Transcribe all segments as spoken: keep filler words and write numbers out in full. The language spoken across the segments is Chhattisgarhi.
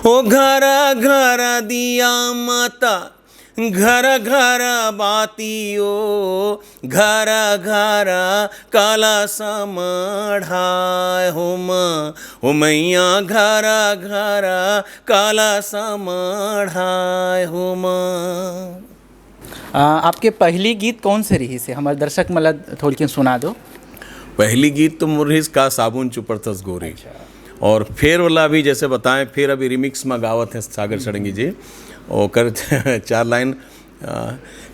हो घर घर दिया माता, घर घर बाती ओ, घर घर कलशम ढाय हो माँ, हो मैया घर घर कलशम ढाय हो माँ। आ, आपके पहली गीत कौन से रहिस हे? हमर दर्शक मन ला थोड़किन सुना दो। पहली गीत तो मोर रहिस का साबुन चुपरथस गोरी। अच्छा। और फेर वाला अभी जैसे बताएं, फेर अभी रिमिक्स में गावत हे सागर षडंगी जी, ओकर चार लाइन। आ,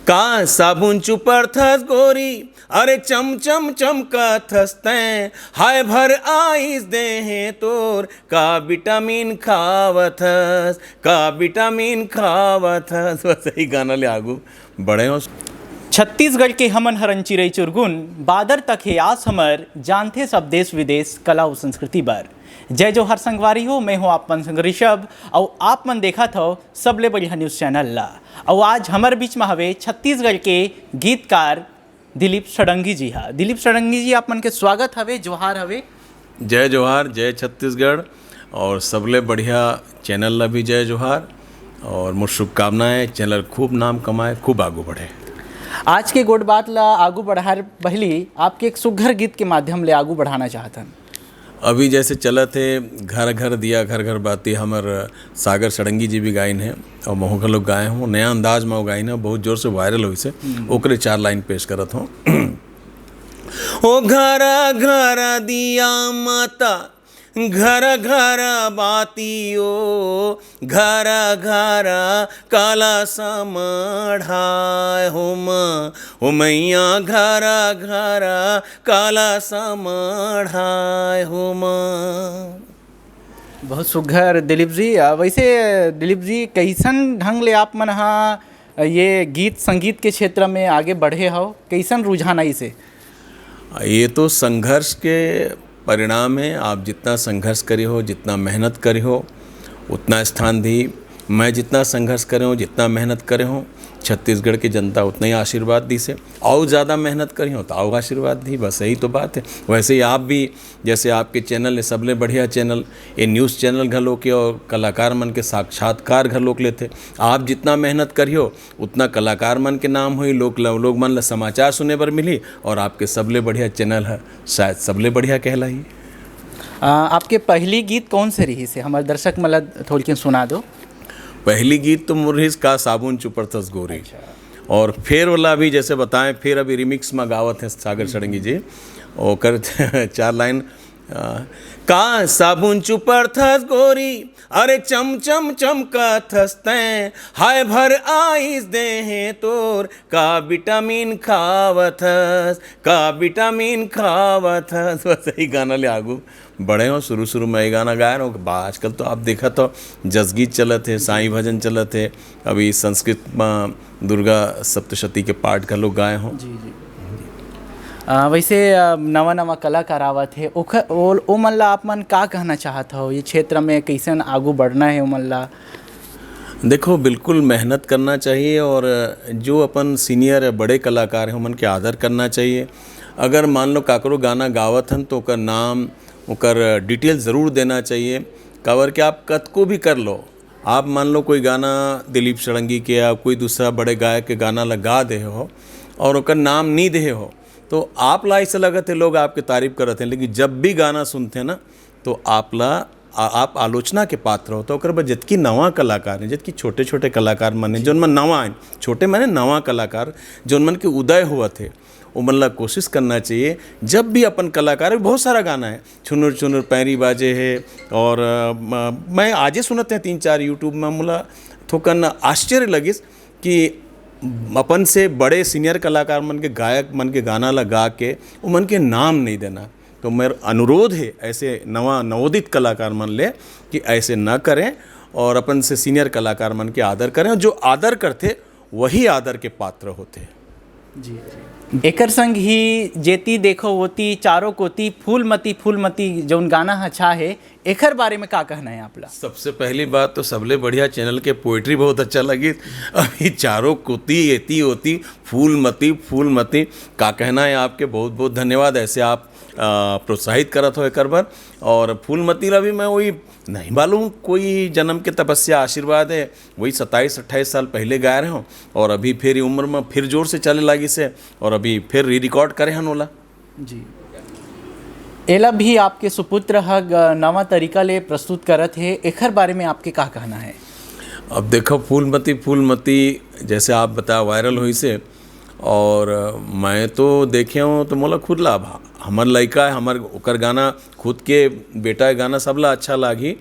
का साबुन चुपरथस गोरी, अरे चम चम चमकथस तैं, हाय भर आइस देहे तोर, का विटामिन खावथस, का विटामिन खावथस। बस यही गाना ले आगू बढ़े हो। छत्तीसगढ़ के हमन हरन चिरई चुरगुन, बादर तक हे आस हमर, जानथे सब देश विदेश कला अउ संस्कृति बर। जय जोहार संगवारी हो, मैं हूं आप मन संग ऋषभ, अउ आप मन देखत हव सबले बढ़िया न्यूज़ चैनल ला। अउ आज हमर बीच में हवे छत्तीसगढ़ के गीतकार दिलीप षडंगी जी हा। दिलीप षडंगी जी, आप मन के स्वागत हवे, जोहार हवे। जय जोहार, जय छत्तीसगढ़, और सबले बढ़िया चैनल ला भी जय जोहार, और मोर शुभकामनाएं, चैनल खूब नाम कमाए, खूब आगू बढ़े। आज के गोठ बात ला आगू बढ़ाए पहली आपके एक सुघर गीत के माध्यम ले आगू बढ़ाना चाहत हन। अभी जैसे चलत हे घर घर दिया घर घर बाती, हमर सागर षडंगी जी भी गाइन हे और महू घलोक गाए हों, नया अंदाज में वो गाइन हे, बहुत जोर से वायरल होइस हे। हम्म। ओकरे चार लाइन पेश करत हों। ओ घर घर दिया माता, घर घर बाती ओ, घर घर कलशम ढाय हो माँ, ओ मैया घर घर कलशम ढाय हो माँ। बहुत सुघर दिलीप जी। आ, वैसे दिलीप जी, कैसन ढंग ले आप मन हा ये गीत संगीत के क्षेत्र में आगे बढ़े हव, कैसन रुझान आइस हे? ये तो संघर्ष के परिणाम हे। आप जितना संघर्ष करे हो, जितना मेहनत करे हो, उतना स्थान दी। मैं जितना संघर्ष करे हों, जितना मेहनत करे हों, छत्तीसगढ़ की जनता उतना ही आशीर्वाद दीस हे। अउ ज़्यादा मेहनत करे हों तो अउ आशीर्वाद दी। बस यही तो बात हे। वैसे ही आप भी, जैसे आपके चैनल हे सबले बढ़िया चैनल, ये न्यूज़ चैनल घलोक हे और कलाकार मन के साक्षात्कार घलोक लेथे। आप जितना मेहनत करिहो, उतना कलाकार मन के नाम होही, लोग ल-, लोग मन ला समाचार सुने बर मिलही और आपके सबले बढ़िया चैनल ह शायद सबले बढ़िया कहलाही। आ, आपके पहली गीत कौन से रहिस हे? हमर दर्शक मन ला थोड़किन सुना दो। पहली गीत तो मोर रहिस का साबुन चुपरथस गोरी। अच्छा। और फेर वाला अभी जैसे बताएं, फेर अभी रिमिक्स में गावत हे सागर षडंगी जी, ओकर चार लाइन। आ, का साबुन चुपरथस गोरी, अरे चम चम चमकथस तैं, हाय भर आइस देहे तोर, का विटामिन खावथस, का विटामिन खावथस। बस यही गाना ले आगू बढ़े हों। शुरू शुरू में ये गाना गाए रहों। बा-, आजकल तो आप देखत हो जसगीत चलत हे, साईं भजन चलत हे, अभी संस्कृत में दुर्गा सप्तशती के पाठ घलो गाए हों। जी, जी। आ, वैसे, आ, नवा नवा कलाकार आवत हे, ओखर, ओ, ओ मन ला आप मन का कहना चाहत हो? ये क्षेत्र में कैसन आगू बढ़ना हे ओ मन ला? देखो, बिल्कुल मेहनत करना चाहिए और जो अपन सीनियर या बड़े कलाकार हैं, ओमन के आदर करना चाहिए। अगर मान लो काकरो गाना गावत हन तो ओकर नाम, ओकर डिटेल ज़रूर देना चाहिए। काबर कि आप कतको भी कर लो, आप मान लो कोई गाना दिलीप षडंगी के या कोई दूसरा बड़े गायक के गाना ला गा देहे हो और ओकर नाम नहीं देहे हो, तो आप ला ऐसा लगत हे लोग आपके तारीफ करत हैं, लेकिन जब भी गाना सुनते हैं ना, तो आप ला, आ-, आप आलोचना के पात्र हो। तो ओकर बर जतकी नवा कलाकार हैं, जतकी छोटे छोटे कलाकार मन हैं, जोन मन नवा हैं, छोटे माने नवा कलाकार, जोन मन के उदय होवत हे, ओमन ला कोशिश करना चाहिए, जब भी अपन कलाकार, बहुत सारा गाना है, छुनुर छुनुर पैरी बाजे है, और, अ, म-, मैं आजे सुनत हैं तीन चार YouTube में, मोला थोकन आश्चर्य लगिस कि अपन से बड़े सीनियर कलाकार मन के, गायक मन के गाना ला गा के ओमन के नाम नहीं देना। तो मेरा अनुरोध है ऐसे नवा नवोदित कलाकार मन ले कि ऐसे ना करें और अपन से सीनियर कलाकार मन के आदर करें, और जो आदर करथे वही आदर के पात्र होथे। जी, जी। एकर संग ही जेती देखो ओती, चारों कोती फूलमती फूलमती, जौन गाना ह छा हे, एकर बारे में का कहना है आप ला? सबसे पहली बात तो सबले बढ़िया चैनल के पोएट्री बहुत अच्छा लगी। अभी चारों कोती, एती ओती, फूलमती फूलमती, का कहना है आपके? बहुत बहुत धन्यवाद। ऐसे आप प्रोत्साहित करत हो एकर बर। और फूलमती ला भी मैं वही, नहीं मालूम कोई जन्म के तपस्या आशीर्वाद है, वही सत्ताईस अट्ठाईस साल पहले गाए रहे हूँ और अभी फिर ये उम्र में फिर जोर से चले लागिस हे और अभी फिर री रिकॉर्ड करे हन ओला। जी। एला भी आपके सुपुत्र ह ग-, नवा तरीका ले प्रस्तुत करत हे, एखर बारे में आपके का कहना है? अब देखो, फूलमती फूलमती जैसे आप बताया, वायरल होइस हे, और मैं तो देखे हूँ तो मोला खुद ला, अब हमर लइका है, हमर ओकर गाना, खुद के बेटा के गाना सबला अच्छा लागी।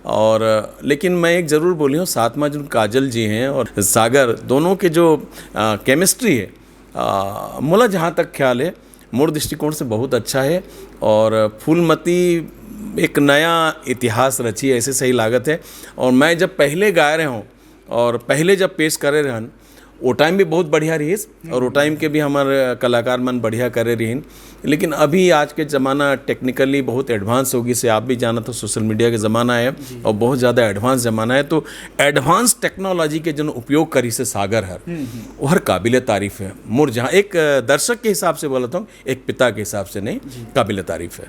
और लेकिन मैं एक जरूर बोली हूँ, साथ में जो काजल जी हैं और सागर, दोनों के जो केमिस्ट्री है, आ, मोला जहाँ तक ख्याल है, मोर दृष्टिकोण से बहुत अच्छा है। और फूलमती एक नया इतिहास रची, ऐसे सही लागत है। और मैं जब पहले गाए रहे हूँ और पहले जब पेश करे रहन, वो टाइम भी बहुत बढ़िया रहिस और वो टाइम के भी हमर कलाकार मन बढ़िया करे रहिन। लेकिन अभी आज के ज़माना टेक्निकली बहुत एडवांस हो गिस हे, आप भी जानत हो, सोशल मीडिया के ज़माना है और बहुत ज़्यादा एडवांस ज़माना है। तो एडवांस टेक्नोलॉजी के जन उपयोग करिस हे सागर हर, वो हर काबिल तारीफ है। मोर जहाँ एक दर्शक के हिसाब से बोलत हूँ, एक पिता के हिसाब से नहीं, काबिल तारीफ है।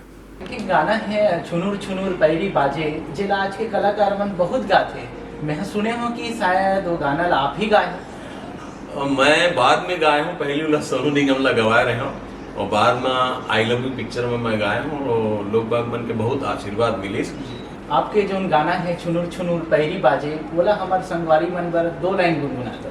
एक गाना है छुनुर छुनुर पैरी बाजे, जेला आज के कलाकार मन बहुत गाथे। मैं सुने हूँ कि शायद वो गाना ला आप ही गाए हो। मैं बाद में गाए हूँ, पहले वाला सोनू निगम ला गवाए रहे हूँ और बाद में आई लव यू पिक्चर में मैं गाए हूँ और लोग बाग मन के बहुत आशीर्वाद मिलिस। आपके जोन गाना है छुनुर छुनुर पैरी बाजे, वोला हमर संगवारी मन बर दो लाइन गुनगुना दो।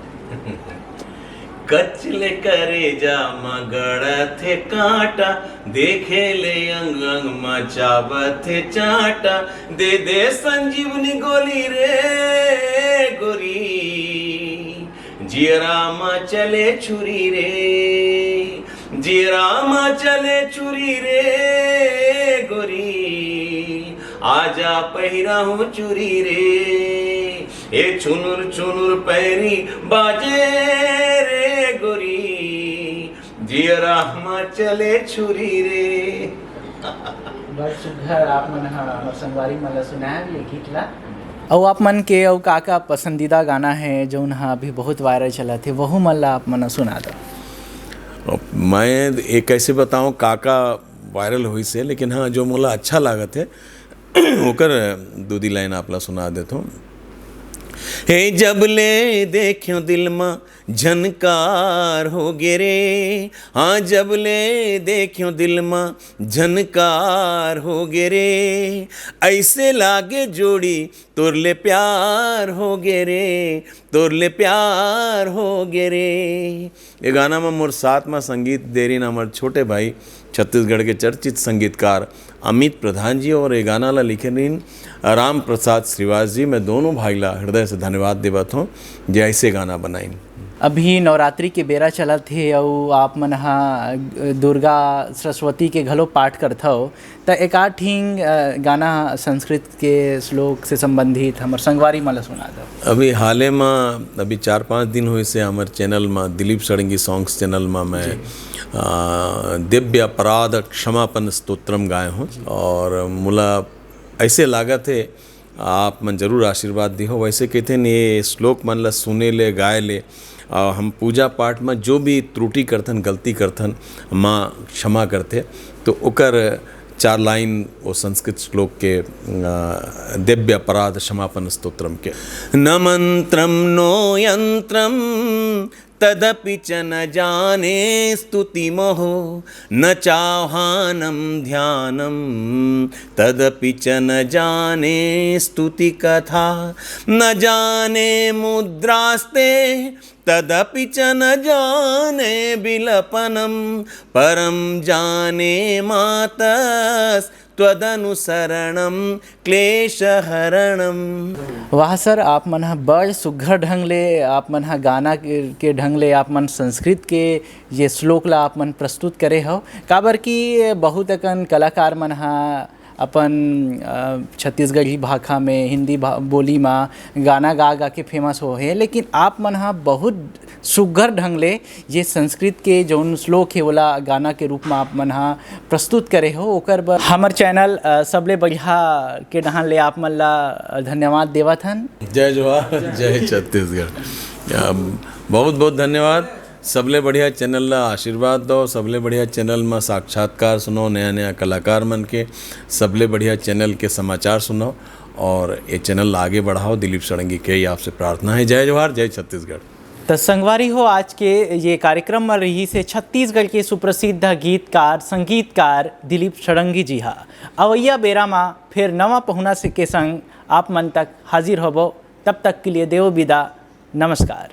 कच्च ले करेजा म गड़त हे कांटा, देखे ले अंग अंग म चाबत हे चांटा, दे दे संजीवनी गोली रे गोरी, जियरा म चले छुरी रे, जियरा म चले छुरी रे गोरी, आजा पहिरा हूँ चुरी रे, ए छुनुर छुनुर पैरी बाजे रे गोरी, जियरा म चले छुरी रे। बड़ सुघर आप मन ह हमर संगवारी मन ला सुनाए ये गीत ला। अउ आप मन के अउ का का पसंदीदा गाना है जौन ह अभी बहुत वायरल चलत हे, वहू मन ला आप मन सुना दो। अब मैं ये कैसे बताऊं, का का वायरल होइस हे, लेकिन हाँ, जो मोला अच्छा लागत है ओकर दू दी लाइन आप ला सुना देत हूँ। हे जब ले देखियो दिल मा झनकार हो गे रे, हाँ जब ले देखियो दिल मा झनकार हो गे रे, ऐसे लागे जोड़ी तोर ले प्यार हो गे रे, तोर ले प्यार हो गे रे। ये गाना में मोर साथ में संगीत दे रही ना हमर छोटे भाई, छत्तीसगढ़ के चर्चित संगीतकार अमित प्रधान जी, और ये गाना ला लिखे रहीन राम प्रसाद श्रीवास जी। मैं दोनों भाई ला हृदय से धन्यवाद देवत हूँ, जे ऐसे गाना बनाइन। अभी नवरात्रि के बेरा चलत हे अउ आप मन ह दुर्गा सरस्वती के घलो पाठ करथव, त एकाध ठिन, अ, गाना संस्कृत के श्लोक से संबंधित हमर संगवारी मन ला सुना दव। अभी हाले म, अभी चार पाँच दिन होइस हे हमर चैनल म, दिलीप षडंगी सॉन्ग्स चैनल म मैं, अ, दिव्य अपराध क्षमापन स्तोत्रम गाए हूँ और मोला ऐसे लागत हे आप मन जरूर आशीर्वाद दिहो। वैसे कहते हैं, ये श्लोक मन ला सुने ले, गाए ले, और हम पूजा पाठ में जो भी त्रुटि करथन, गलती करथन, माँ क्षमा करथे। तो ओकर चार लाइन वो संस्कृत श्लोक के, अ, दिव्य अपराध क्षमापन स्तोत्रम के, न मंत्रम नो यंत्रम तदपि च न जाने स्तुतिमहो, न चाह्वानं ध्यानं तदपि च न जाने स्तुतिकथा, न जाने मुद्रास्ते तदपि च न जाने विलपनं, परं जाने मातस् त्वदनुसरणं क्लेशहरणं। वाह सर, आप मन ह बड़ सुघ्घर ढंग ले, आप मन ह गाना के, के ढंग ले, आप मन संस्कृत के ये श्लोक ला आप मन प्रस्तुत करे हव, काबर कि बहुत अकन कलाकार मन ह अपन, अ, छत्तीसगढ़ी भाखा में, हिंदी भा-, बोली म गाना गा गा के फेमस हो हे, लेकिन आप मन ह बहुत सुघ्घर ढंग ले ये संस्कृत के जौन श्लोक हे, ओला गाना के रूप म आप मन ह प्रस्तुत करे हो, ओकर बर हमर चैनल, अ, सबले बढ़िया के डहान ले आप मन ला, अ, धन्यवाद देवत हन। जय जोहार, जय छत्तीसगढ़। अम, बहुत बहुत धन्यवाद। सबले बढ़िया चैनल ला आशीर्वाद दो, सबले बढ़िया चैनल में साक्षात्कार सुनो, नया नया कलाकार मन के, सबले बढ़िया चैनल के समाचार सुनो और ये चैनल ला आगे बढ़ाओ। दिलीप षडंगी के ही आपसे प्रार्थना है। जय जोहार, जय छत्तीसगढ़। त संगवारी हो, आज के ये कार्यक्रम में रहिस हे छत्तीसगढ़ के सुप्रसिद्ध गीतकार, संगीतकार दिलीप षडंगी जी हा। अवैया बेरा मा फिर नवा पहुना से के संग आप मन तक हाजिर होबो। तब तक के लिए देवो विदा, नमस्कार।